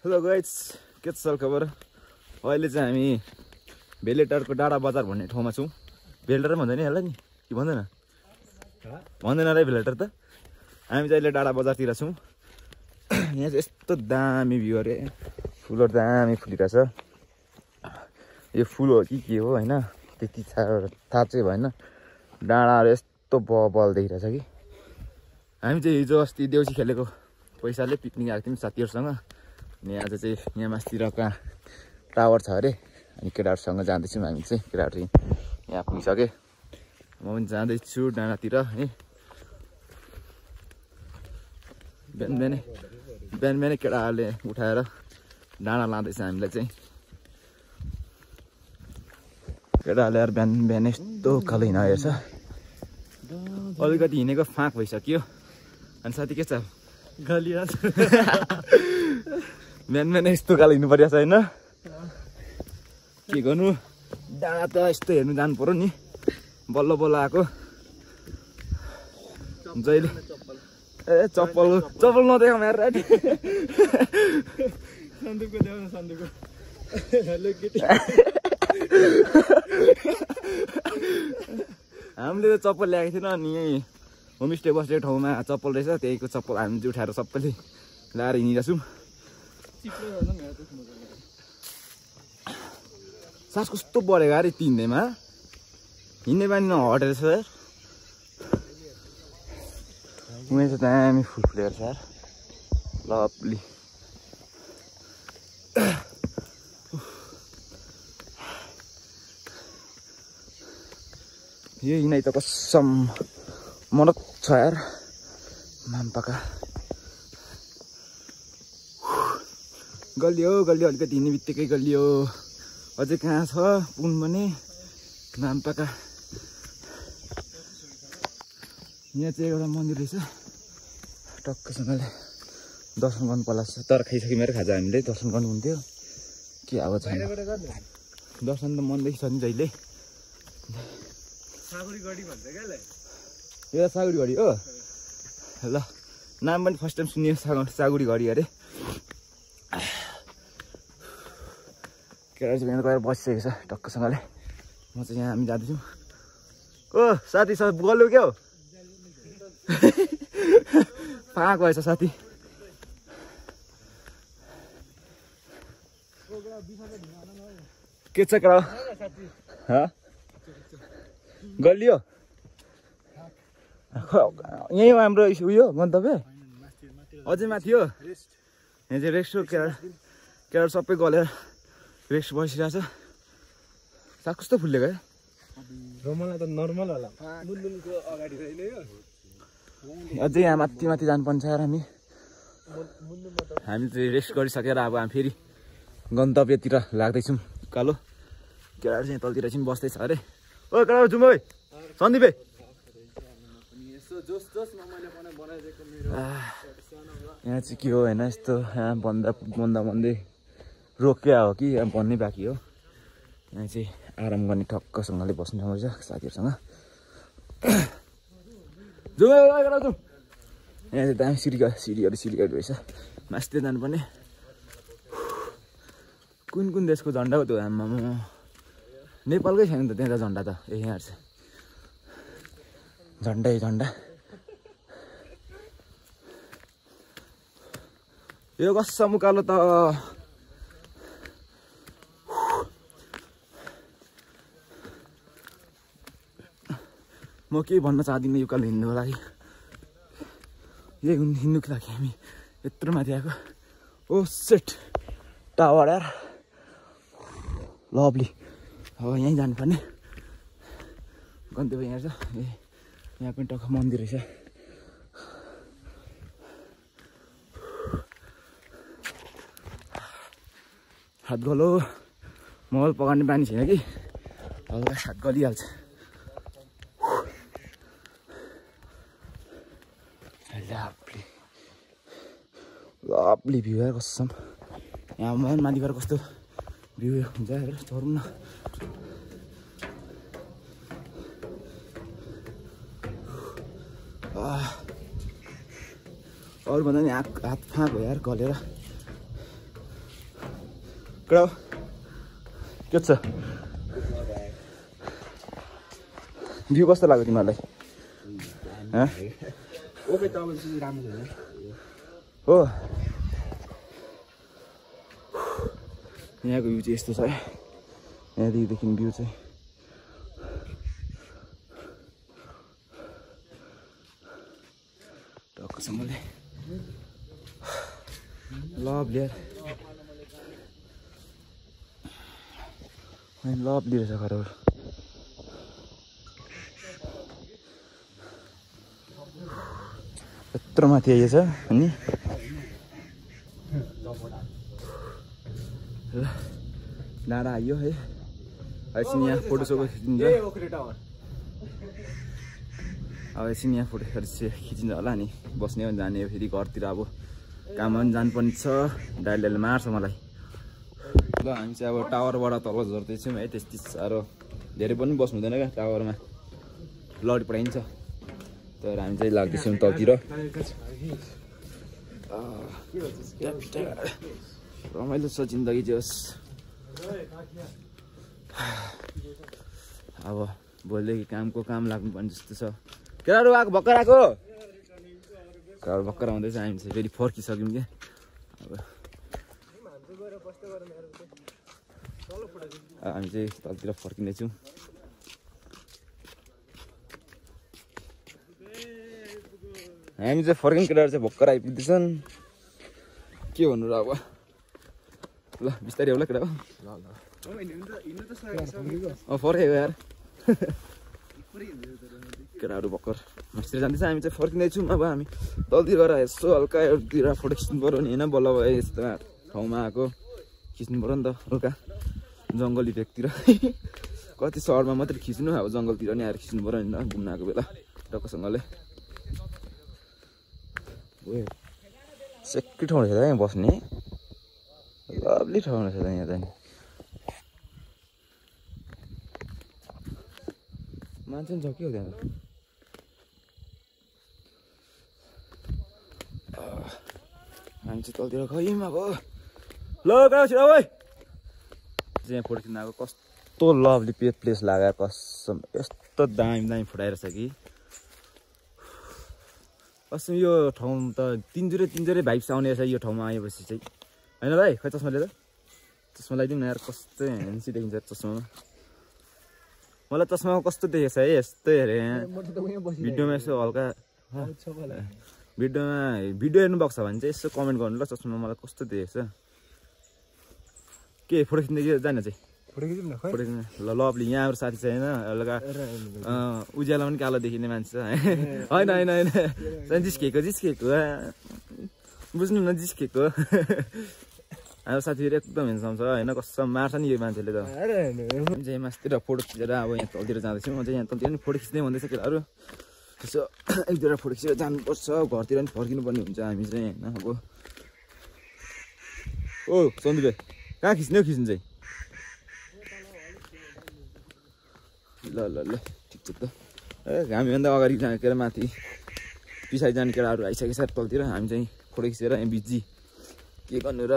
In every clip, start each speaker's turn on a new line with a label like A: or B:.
A: Hello guys, के छ खबर? अहिले चाहिँ हामी भेलेटरको डाँडा बजार भन्ने ठाउँमा छौँ। भेलेटर भन्छ नि यसलाई नि कि भन्दैन? भन्दैन रे भेलेटर त। हामी चाहिँ अहिले डाँडा बजारतिर छौँ। यहाँ चाहिँ यस्तो दामी भ्यू अरे, फुलहरू दामी फुलिरहेछ। यो फुल हो कि के हो होइन, त्यति थाहा चाहिँ भएन। डाँडाहरू यस्तो बबल देखिरहेछ कि। हामी चाहिँ हिजो अस्ति देउसी खेलेको पैसाले पिकनिक आएको थियौँ साथीहरूसँग। अनि आज चाहिँ यहाँ मास्तिरका टावर छ अरे, अनि केटाहरूसँग जाँदैछौँ हामी चाहिँ। केटाहरू यहाँ पुगिसके, म पनि जाँदैछु डाँडातिर है। बिहान बिहानै केटाहरूले उठाएर डाँडा लाँदैछ हामीलाई चाहिँ। केटाहरूले यार बिहान यस्तो उकालो हिँडेको छ, अलिकति हिँडेको फाँक भइसक्यो। अनि साथी के छ?
B: गलिया
A: बिहान यस्तो उकालो हिँड्नु परिरहेछ होइन? के गर्नु, डाँडा त यस्तो हेर्नु जानु पर्यो नि। बल्ल बल्ल आएको जहिले ए चप्पल नदेखाउँ यार।
B: सन्दुकको देखाउन, सन्दुकको। हेलो केटी,
A: हामीले त चप्पल ल्याएको थिएन। अनि यहीँ होमस्टे बसेको ठाउँमा चप्पल रहेछ, त्यहीको चप्पल हामी चाहिँ उठाएर सबैले ल्याएर हिँडिरहेछौँ। सास कस्तो बढेको अरे तिनैमा, हिँड्ने बानी नहटेर छ यार। उमेर चाहिँ दामी फुल फुलेको छ यार, लभली। यो हिँडाइ त कसम मनक छ यार, माम्पाका। गलियो अलिकति हिँड्ने बित्तिकै गलियो। अझै कहाँ छ पुल भने माम्पाका। यहाँ चाहिँ एउटा मन्दिर रहेछ, टक्कसँगले दर्शन गर्नु पर्ला। तर खाइसक्यो मेरो खाजा, हामीले दर्शन गर्नु हुन्थ्यो के अब छैन। दर्शन त मनदेखि छ नि जहिले।
B: सागुरीगढी भन्छ क्या यसलाई?
A: यो सागुरीगढी हो ल, नाम पनि फर्स्ट टाइम सुनियो सागुरीगढी अरे। केटाहरू चाहिँ यहाँ गएर बसिसकेको छ टक्कसँगले। म चाहिँ यहाँ हामी जाँदैछौँ। ओ साथी सब गल्यो क्या हो? पाएको भएछ साथी। के छ केटा? गलियो यहीँ हो हाम्रो उयो गन्तव्य? अझै माथि हो? यहाँ चाहिँ रेस्ट हो। केटाहरू सबै गलेर रेस्ट बसिरहेछ। साग कस्तो फुलेको है?
B: रोमला त नर्मल होला, मुन्नुको अगाडि होइन यो।
A: अझै यहाँ माथि जानुपर्छ यार। हामी चाहिँ रेस्ट गरिसकेर अब हामी फेरि गन्तव्यतिर लाग्दैछौँ उकालो। केटाहरू चाहिँ तलतिर चाहिँ बस्दैछ अरे। ओ केटाहरू जाउँ है सन्दीप भाइ। यहाँ चाहिँ के हो होइन, यस्तो यहाँ भन्दै रोक्या हो कि यहाँ भन्नै बाँकी हो। यहाँ चाहिँ आराम गर्ने ठक्कसँगले बस्नु ठाउँ रहेछ साथीहरूसँग। जाउँ यहाँ चाहिँ दामी सिँढीहरू रहेछ, मास्तिर जानुपर्ने। कुन देशको झन्डा हो त्यो? आमा नेपालकै छैन त त्यहाँ त झन्डा त। ए यहाँ छ झन्डा। यो कसम उकालो त। म केही भन्न चाहदिनँ यो उकालो हिँड्नुको लागि। यही हिँड्नुको लागि हामी यत्रो माथि आएको। ओ सेट टावर यार, लभली। अब यहीँ जानुपर्ने गन्तव्य यहाँ छ। ए यहाँ पनि टक्क मन्दिर रहेछ। हात गलो, महल पकाउने बानी छैन कि, हल्का हात गलिहाल्छ। लभली भ्यू यार कसम। यहाँ माथि गएर कस्तो भ्यू हुन्छ हेर, चढौँ न। अरू भन्दा नि हात फाँक हो यार गलेर। कडा के छ भ्यू कस्तो लाग्यो तिमीहरूलाई
B: ओके त अब चाहिँ राम्रो छ
A: हो यहाँको भ्यू चाहिँ यस्तो छ है यहाँदेखि भ्यू चाहिँ टक्कसँगले लभली यार लभली रहेछ घरहरू यत्रो माथि आइएछ अनि ल डाँडा आइयो है एकछिन यहाँ फोटोसोटो खिचिन्छ अब एकछिन यहाँ फोटो खिचिन्छ होला नि बस्ने हो जाने हो फेरि घरतिर अब काममा पनि जानुपर्ने छ दाइले मार्छ मलाई ल हामी चाहिँ अब टावरबाट तल झर्दैछौँ है त्यति साह्रो धेरै पनि बस्नु हुँदैन क्या टावरमा लडी पठाइन्छ तर हामी चाहिँ लाग्दैछौँ तलतिर रमाइलो छ जिन्दगी जे होस् अब भोलिदेखि कामको काम लाग्नुपर्ने जस्तो छ केटाहरू आएको भर्खर आएको केटाहरू भर्खर आउँदैछ हामी चाहिँ फेरि फर्किसक्यौँ क्या अब हामी चाहिँ तलतिर फर्किँदैछौँ हामी चाहिँ फर्किने केटाहरू चाहिँ भर्खर आइपुग्दैछन् के भन्नु र अब ल बिस्तारै होला केटा फर्केको यार केटाहरू भर्खर मस्तिर जाँदैछ हामी चाहिँ फर्किँदैछौँ अब हामी तलतिर गएर यसो हल्का एउटातिर फोटो खिच्नु पऱ्यो नि होइन बल्ल भयो यस्तो ठाउँमा आएको खिच्नु पऱ्यो नि त हल्का जङ्गली भेकतिर कति सहरमा मात्रै खिच्नु अब जङ्गलतिर नि आएर खिच्नु पऱ्यो नि घुम्न आएको बेला टक्कसँगले सेक्री ठाउँ रहेछ यहाँ बस्ने लभली ठाउँ रहेछ त यहाँ जाने मान्छे पनि छ के हो त्यहाँ हामी चाहिँ तलतिर गयौँ अब ल गयो छिटो भाइ चाहिँ फोटो खिच्न आएको कस्तो लभली प्लेस लाग्यो कसम यस्तो दामी दामी फुटाइरहेछ कि कसम यो ठाउँ त तिनजुरे भाइब्स आउने रहेछ यो ठाउँमा आएपछि चाहिँ होइन भाइ खै चस्मा लिएर चस्मा लगाइदिउँ न यार कस्तो हेन्सी देखिन्छ चस्मामा मलाई चस्मामा कस्तो देखेको छ है यस्तै हेरेँ भिडियोमा यसो हल्का भिडियो हेर्नुभएको छ भने चाहिँ यसो कमेन्ट गर्नु ल चस्मामा मलाई कस्तो देखेको छ के फोटो खिच्दै जाने चाहिँ फोटो खिच्नु ल लभली यहाँहरू साथी छ होइन हल्का उज्यालो पनि कालो देखिने मान्छे छ होइन होइन होइन जिस्केको बुझ्नु न जिस्केको हाम्रो साथीहरू एकदम हेन्सम छ होइन कस्तो मार्छ नि यो मान्छेले त चाहिँ मासतिर फोटो खिचेर अब यहाँ तलतिर जाँदैछौँ म चाहिँ यहाँ तलतिर पनि फोटो खिच्दै भन्दैछ केटाहरू त्यसो एक दुईवटा फोटो खिचेर जानुपर्छ घरतिर पनि फर्किनु पर्ने हुन्छ हामी चाहिँ होइन अब ओ सन्दीप भाइ कहाँ खिच्ने हो खिच्नु चाहिँ ल ल ल ठिक छ त ए हामीभन्दा अगाडि जाने केटा माथि पछाडि जाने केटाहरू आइसकेको छ तलतिर हामी चाहिँ फोटो खिचेर यहाँ बिजी के गर्नु र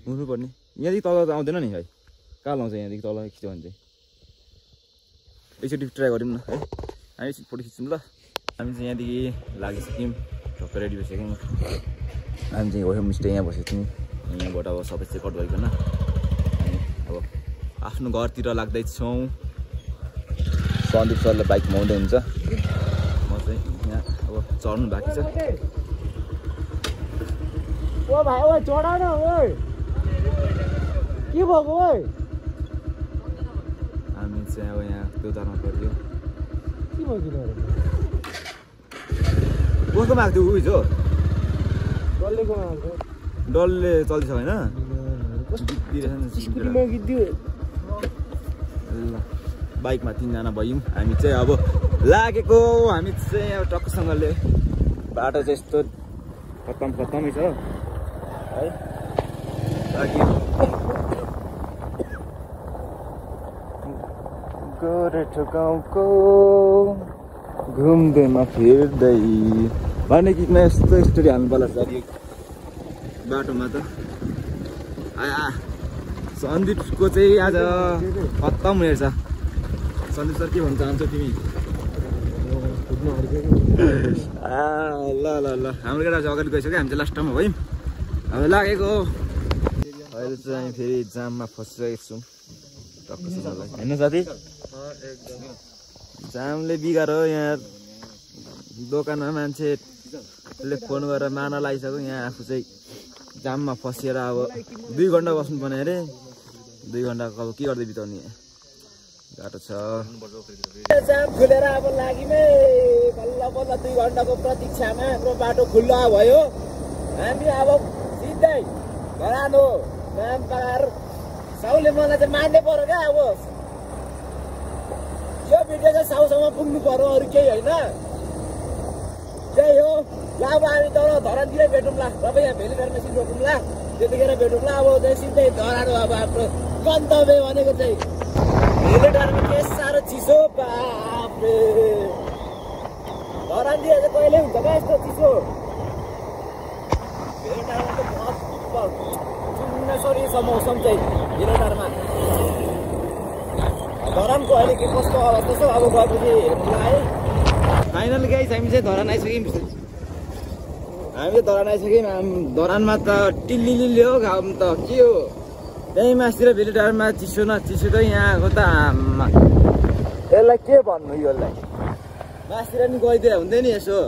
A: हुनुपर्ने यहाँदेखि तल त आउँदैन नि भाइ कहाँ लाउँछ यहाँदेखि तल खिच्यो भने चाहिँ एकचोटि ट्राई गरौँ न है हामी एकचोटि फोटो खिच्छौँ ल हामी चाहिँ यहाँदेखि लागिसक्यौँ टक्कै रेडी भइसक्यौँ हामी चाहिँ होमस्टे यहाँ बसेको थियौँ यहाँबाट अब सबै चेकआउट गरिकन हामी अब आफ्नो घरतिर लाग्दैछौँ सन्दीप सरले बाइक घुमाउँदै हुन्छ म चाहिँ यहाँ अब चढ्नु बाँकी छ
B: ओ भाइ ओ चढा न ओइ के भएको ओइ
A: हामी चाहिँ अब यहाँ त्यो उतार्नु पर्यो
B: के भयो किन
A: कसको माग्थ्यो उयो
B: डल्लेको माग्थ्यो
A: डल्ले चल्दैछ होइन ल बाइकमा तिनजना भयौँ हामी चाहिँ अब लागेको हामी चाहिँ अब टक्कसँगले बाटो चाहिँ यस्तो खत्तमै छ है गोरेठो गाउँको घुम्दैमा फिर्दै भन्ने गीतमा यस्तो स्टोरी हाल्नु पर्ला सर यो बाटोमा त सन्दीपको चाहिँ आज खत्तम रहेछ सन्दीप सर के भन्न चाहन्छौ तिमी ल ल ल हाम्रो केटा चाहिँ अगाडि गइसक्यो हामी चाहिँ लास्ट टाइममा भयौँ अब लागेको अहिले चाहिँ हामी फेरि जाममा फसिरहेको छौँ टक्कसिनलाई होइन साथी जामले बिगारो यहाँ दोकानमा मान्छेले फोन गरेर मार्न लागिसक्यो यहाँ आफू चाहिँ जाममा फसिएर अब 2 घन्टा बस्नुपर्ने अरे 2 घन्टा अब के गर्दै बिताउने गाह्रो छ
B: जाम खुलेर अब लाग्यौँ बल्ल बल्ल 2 घन्टाको प्रतीक्षामा हाम्रो बाटो खुल्ला भयो हामी अब सिधै घरानो नाम पार साउले मलाई चाहिँ मान्नै पर्यो क्या अब यो भिडियो चाहिँ साउसम्म पुग्नु पर्यो अरू केही होइन त्यही हो ल अब हामी तर धरानतिरै भेटौँला तपाईँ यहाँ भेलिटारमा सिट रोकौँला त्यतिखेर भेटौँला अब चाहिँ सिधै धरानो अब हाम्रो गन्तव्य भनेको चाहिँ भेलिटारमा के साह्रो चिसो बाफ्रे धरानतिर चाहिँ कहिले हुन्छ क्या यस्तो चिसो भेलिटारमा त बहुत सुन्नसरी छ मौसम चाहिँ भेलिटारमा धरानको अहिले के कस्तो अवस्था छ अब गएपछि हेर्नुला है
A: फाइनल गाइस हामी चाहिँ धरान आइसक्यौँ धरानमा त टिल्ली हो घाम त के हो त्यहीँ मासतिर भेलिटारमा चिसो न चिसो त यहाँको त यसलाई के भन्नु यसलाई मासतिर नि गइदिएर हुँदैन नि यसो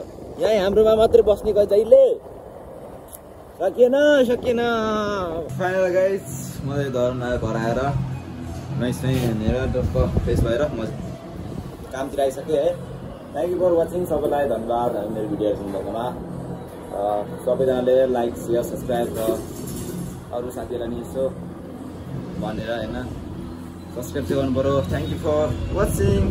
A: यहीँ हाम्रोमा मात्रै बस्ने गए जहिले सकिएन फाइनल गाइस म चाहिँ धरान घर आएर नाइस हेरेर डक्क फ्रेस भएर म कामतिर आइसकेँ है थ्याङ्क यू फर वाचिङ सबैलाई धन्यवाद हामी मेरो भिडियोहरू सुन्दामा सबैजनाले लाइक सेयर सब्सक्राइब र अरू साथीहरूलाई नि यसो भनेर होइन सब्सक्राइब चाहिँ गर्नु पऱ्यो थ्याङ्क यू फर वाचिङ